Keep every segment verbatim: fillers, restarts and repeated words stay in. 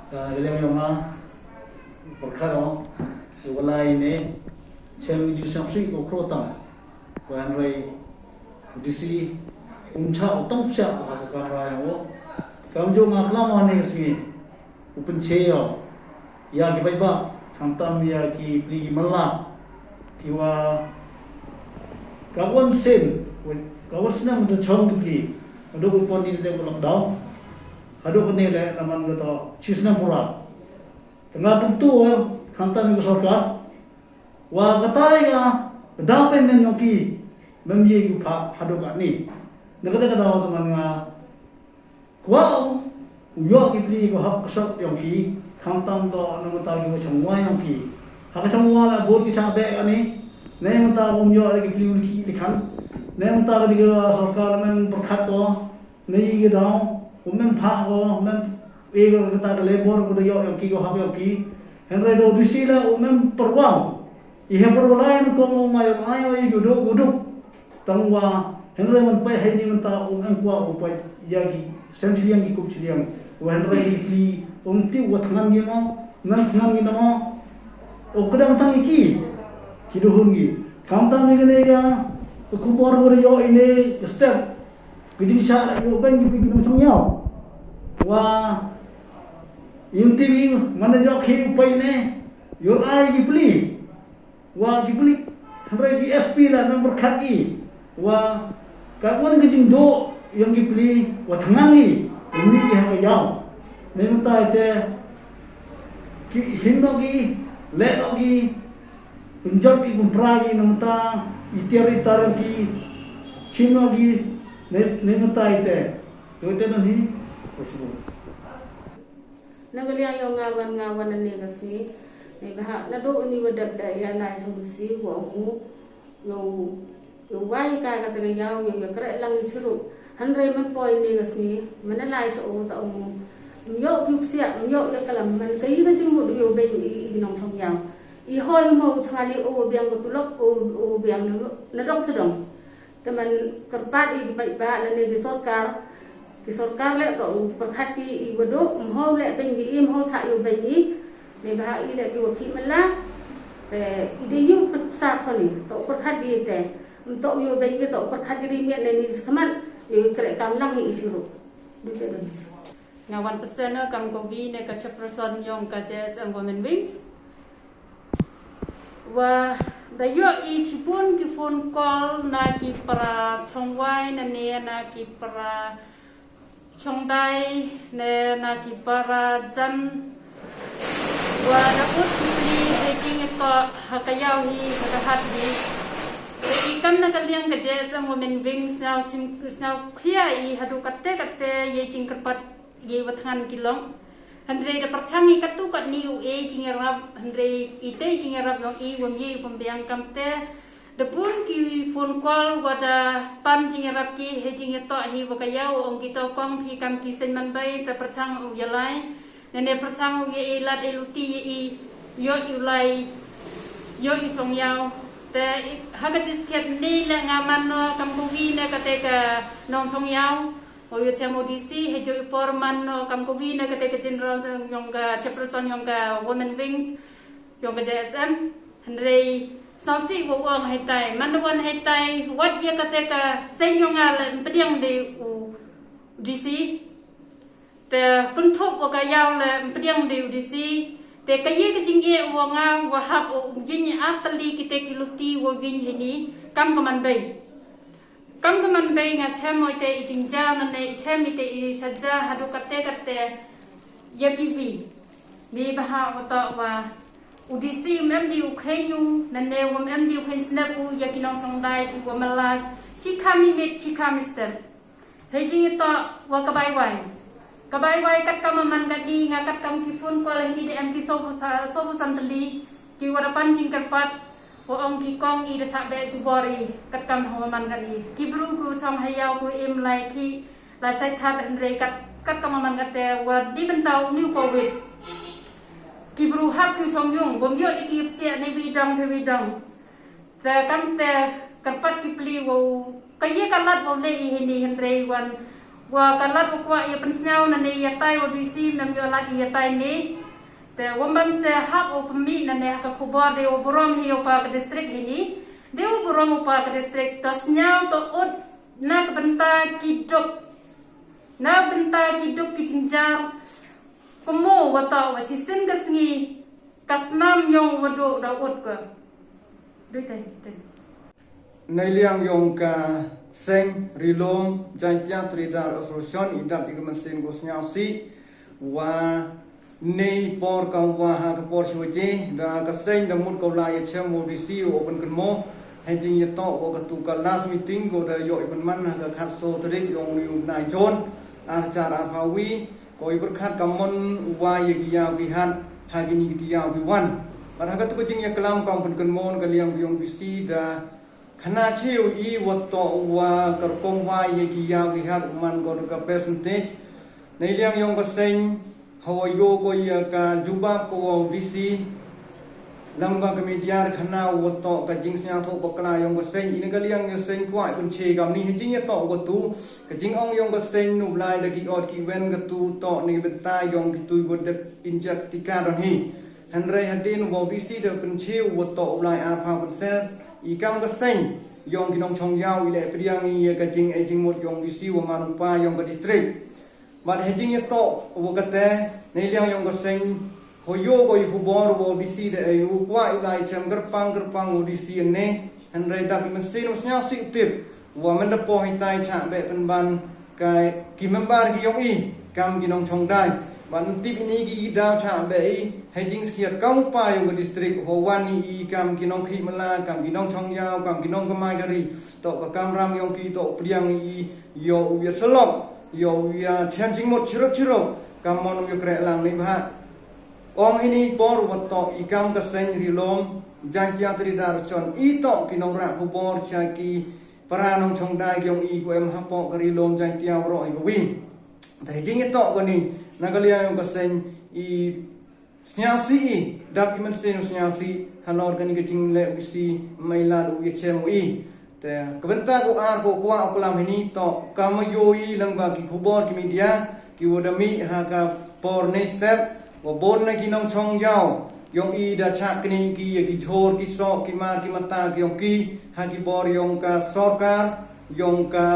Ka liang yong nga, pyrkhat o, u ka lai ne, chem i jingsngap sih ko khro tam. Ko hynrei, D C, um cha u tang psiah ha ka kamra yong o. Kam jong nga klam o ne ka sngi, u pynche o ya ki paidbah, khamtam ya ki pli ki mala, ki wa ka wan sien, ka wan snem da chong ki pli, hadooh u pon ni da ko lockdown. Hadooh kane le, naman ka to chi snem pura. Te nga pyntu, khamtam ya ka sorkar, wa katai ka, ka down payment yong ki, mem ye ki u phah hadooh katni. Na kata ka daw te man nga kwah u yoh ki pli ko hok ka sop yong ki, khamtam to na mynta ki wa chongwa yong ki. Ha ka chongwa la bun ki chah beh katni. Na mynta um yoh ki pli u li ki li khan. Na mynta ka di ka sorkar mem pyrkhat ko. Na i ka daw, u mem phah ko, mem e ko kata ka labor ko da yoh yong ki ko hok yong ki. Hynrei da u D C la u mem pyrwa. I hynrei pyrwa lai na ko mo ma yoh ai yoh i guduk guduk. Tang wa, hynrei man pai hei ni mynta u mem kwah u pai ya ki, sem chiliang ki kup chiliang. Wa hynrei ki pli, um ti wa thngan ki mo, ngan thngan ki mo. O ka dang tang ki, ki duhun ki. Khamtam ni kane ka, ka khubor ko da yoh i ne, ka step. Ka jingshah la yoh beiñ ki pli ki nongchongyaw. Wa yung T V, man da yoh ki u poi ne, yoh ai ki pli. Wa ki pli, hynrei ki S P la mem pyrkhat ki. Wa ka wan ka jingdoh yong ki pli, wa thngan ki, u mih ki ha ka yaw. Nei mynta te, ki him noh ki, leh noh ki, pynjot ki, pynpra ki, na mynta i tiar i tar ki, chim noh ki, nei, nei mynta te. Yoh te na hi, possible. Na ka liang yong nga wan, nga wan na ne ka sngi. Nei bha, nadooh ni wa dep da ya lai chong si, wa ong u, yow, yow wai ka kata ka yaw, yow ya kreh lang i chirup. Hynrei man poi ne ka sngi, man na lai cha o ta ong u. Yoh ki u psiah, yoh ya ka lam, man ka i ka jingmut yow beiñ i, i nongchongyaw. I hoi mo u thngan i o biang ko tulop, o, o biang na, na dong cha dong. Te man kyrpad i ki paidbah lane ki sorkar, ki sorkar le to u pyrkhat ki i wa dooh, ym hoi le beiñ ki i, ym hoi cha yow beiñ i, nei bha i le ki wa ki mala, te i de yow pyrsa khon i, to u pyrkhat ki te, ym to yow beiñ ki, to u pyrkhat ki ri miat ne ni khmat, yow kreh kam lang i i chirup. Du te du. Nga wan pyrsa na kam ko wi ne ka chairperson yong ka J S M Women Wings. Wa da yoh i chibun ki phone call na ki para chongwai na ne na ki para chongdai ne na ki para jan. Wa da ut ki pli hei jingtoh ha ka yaw hi ha ka hat hi. I kam na ka liang ka J S M Women Wings sñiaw chim, sñiaw khia i hadooh katte katte yei jingkyrpad yei wa thngan ki long. Hynrei da pyrchang i katu katni u e jingyarap, hynrei i te jingyarap yong i wym ye i pynbiang kam te. Da bun ki phone call wa da pan jingyarap ki hei jingyatoh hi wa ka yaw ong ki to kong phi kam ki seiñ man bei, te pyrchang u yalai. Nene pyrchang u ye i lad i luti ye i yoh i u lai, yoh i song yaw. Te i, ha ka jiskhet ni le nga man no kam ko wi ne kate ka nong song yaw. O yoh chem o D C, hei jooh i por man no kam ko wi na kate ka general yong ka chairperson yong ka Women Wings, yong ka J S M. Hynrei sñiaw sih wa u ong hei tai, man da wan hei tai, wat ya kate ka seiñ yong nga le ym pdiang de u D C. Te pynthup wa ka yaw le ym pdiang de u D C. Te ka ye ka jingeh wa nga wa hap o u yiñ ar tylli kite ki luti wa yiñ heini, kam ka man bei. Kam ka man bei nga chem o ite i jingja, nane i chem ite i saja, hadooh kate kate ya ki wi. Ni baha wa toh wa u D C ym em di u kheiñ u, nane wa ym em di u kheiñ snep u ya ki nong songdai ki wa mala, chi kham i mit, chi kham i step. Hei jingtoh wa ka bai wai. Ka bai wai kat kam man kat ni, nga kat kam ki phone call heini da em ki soo phaw sa, soo phaw san tylli ki wa da pan jingkyrpad. Wa ong ki kong i da sah beh jubor i, kat kam ha wa man kat i. Ki bru ku chong ha yaw ku im lai ki, lai sai thad hynrei kat, kat kam man kat te wa di bynta u ni u covid. Ki bru hap ki chong yung, bom yoh di ki psiah ne wi dang se wi dang. Te kam te kyrpad ki pli wow, ka ye ka lad wow le i heini hynrei wan Wa ka lad wa kwah ya pynsñiaw na ne ya tai wa bisi nam yoh lad ya tai ne. Te wam ban se hap wa pynmih na ne ha ka khubor de wa burom hi yoh pa ka district hi ni. De wa burom wa pa ka district ta sñiaw ta ut na ka bynta ki duk. Na bynta ki duk ki jinjar. Pynmo wa ta wa chisin ka sngi ka snam yong wa duk da ut ka. Dui tai, tai. Neiliang yong ka seng Ri-loom Jaiñtia Traditional Association i dap i ka mynsiem ko sñiaw si wa nei por ka wa ha ka por chi waje da ka seng da mut ko lai ya chem wa bisi u open kynmo. Hei jing ya to wa ka tu ka last meeting ko da yoh i pynman ha ka khatso tarik yong u nai Jun ar hajar arphaw wi. Ko i pyrkhat ka mon wa ya ki yaw ki hat ha ki ni ki ti yaw ki wan. Bad ha ka tu ka jing ya klam ka open kynmo ka liang yong bisi da khana chi u i wa to wa ka rukom wa ya ki yaw ki hat u man ko ka percentage. Neiliang yong ka seng ha wa yoh ko ya ka jubab ko wa bisi. Lang ba ka media khana wa to ka jingsñiaw thoh bakla yong ka seng i na ka liang ya seng kwah pynche kam ni ha jing ya to wa tu ka jingong yong ka seng nu blai da ki ot ki wen ka tu to ni bynta yong ki tu wa dep injek tika don hi. Hynrei hadien wa bisi da pynche wa to u lai arphaw percent i kam ka seng yong ki nongchong yaw i le pdiang i ya ka jing e jingmut yong bisi wa man u pa yong ka district. Bad hei jing ya to wa kate neiliang yong ka seng ho yoh ko i khubor wa bisi da e u kwah u lai chem kyrpang kyrpang wa bisi ne. Hynrei da ki mynsiem u sñiaw si u tip wa man da po hei tai cha be pynban ka ki member ki yong i kam ki nongchong dai. Bad tip i ni ki daw cha be i hei jing skiat kam u pa yong ka district ho wan i i kam ki nongkhih mala kam ki nongchong yaw kam ki nongkamai kari to ka kamram yong ki to pdiang i i yoh u ya salok yoh u ya chem jingmut chirup chirup kam mon u ya kreh lang ni bha. Ong hi ni por wa to i kam ka seng Ri-loom Jaiñtia Traditional Association i to ki nongrah khubor cha ki para nongchong dai ki yong i ko em hapoh ka Ri-loom Jaiñtia waroh i ka wi. Te hei jing ya to ko ni na ka liang yong ka seng i sñiaw si i dap i mynsiem u sñiaw si halor ka ni ka jingle u si mai lad u ya chem u i. Te ka bynta ko ar ko kwah u klam hi ni to kam yoh i lang ba ki khubor ki media ki wa da mih ha ka por ne step wa bon na ki nongchong yaw yong i da cha kini ki ya ki jhur ki soh ki mar ki mata ki yong ki ha ki bor yong ka sorkar yong ka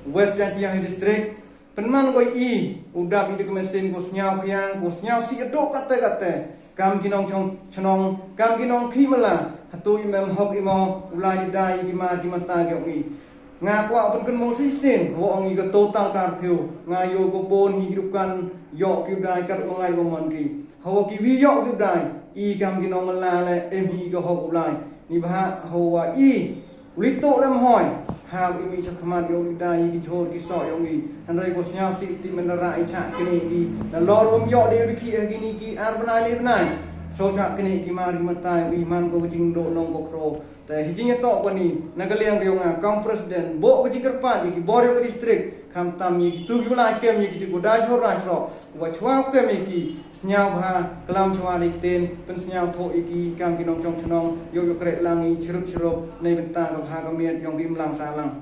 West Jaiñtia Hills District. Pynman ko i u dap i da ka mynsiem ko sñiaw khiang ko sñiaw si aduk kate kate kam ki nongchong chnong kam ki nongkhih mala hatu i mem hok i mo u lai da i ki mar ki mata ki yong i. Nga kwah pynkynmo si sin wa ong i ka total curfew nga yoh ko bon hi ki dukan yoh ki u dai kat wa ngai wa mon ki. Hawa ki wi yoh ki u dai i kam ki nong mala le em hi ka hok u lai. Ni bha hawa i u li to lem hoi ha i mi cha khmat yoh u dai i ki jhur ki soh yong i. Hynrei ko sñiaw si ti men da ra i cha kini ki na lor wam yoh de ki ki ni ki ar bnai le bnai. So cha kini ki mar ki mata i man ko jing do nong ko khro. Te hi jing ya to ko ni na ka liang yong nga kam president bo ko jing kyrpad i ki bor yong ka district kham tam i ki tu ki lai kem i ki tu ko da jhur ra sro wa chwa kem i ki sñiaw bha klam chwa ni ki ten pynsñiaw thoh i ki kam ki nongchong chnong yoh yoh kreh lang i chirup chirup nei bynta ka bha ka miat yong ki mlang sa lang.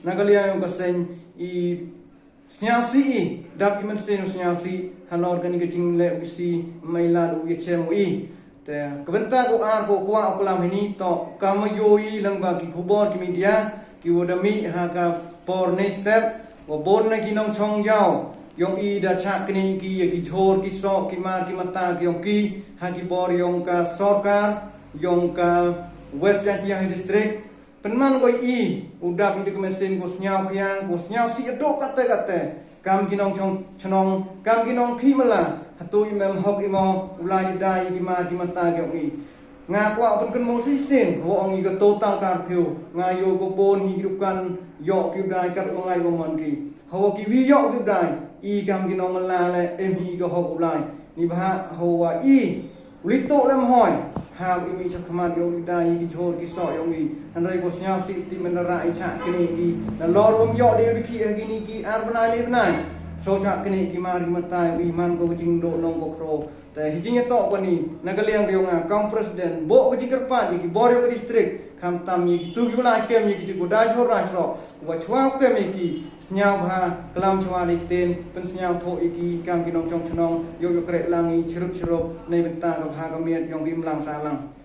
Na ka liang yong ka seng i sñiaw si i dap i mynsiem u sñiaw si halor ka ni ka jingle u si mai lad u ya chem u i. Te ka bynta ko ar ko kwah u klam hi ni to kam yoh i lang ba ki khubor ki media ki wa da mih ha ka por ne step wa bon na ki nongchong yaw yong i da cha kini ki ya ki jhur ki soh ki mar ki mata ki yong ki ha ki bor yong ka sorkar yong ka West Jaiñtia Hills District. Pynman ko i u dap i da ka mynsiem ko sñiaw khiang ko sñiaw si aduk kate kate kam ki nongchong chnong kam ki nongkhih mala hatu i mem hok i mo u lai da i ki mar ki mata ki yong i. Nga kwah pynkynmo si sin wa ong i ka total curfew nga yoh ko bon hi ki dukan yoh ki u dai kat wa ngai wa mon ki. Hawa ki wi yoh ki u dai i kam ki nong mala le em hi ka hok u lai. Ni bha hawa i u li to lem hoi ha i mi cha khmat yoh u dai i ki jhur ki soh yong i. Hynrei ko sñiaw si ti men da ra i cha kini ki na lor wam yoh de ki ki ni ki ar bnai le bnai. Soo chah kini ki mar ki matai, wi man ko ka jingdooh nong ko khro. Te hi jingtoh ko ni, na ka liang yong nga kam president, booh ka jingkyrpad ya ki bor yong ka district, khamtam ya ki tu ki u lai kem ya ki tu ko da jhur ra shrok, wa chwa kem ya ki, sñiaw bha, klam chwa ni ki ten, pynsñiaw thoh ya ki kam ki nongchong chnong, yow yow kreh lang i chirup chirup, nei bynta ka bha ka miat yong ki imlang sahlang.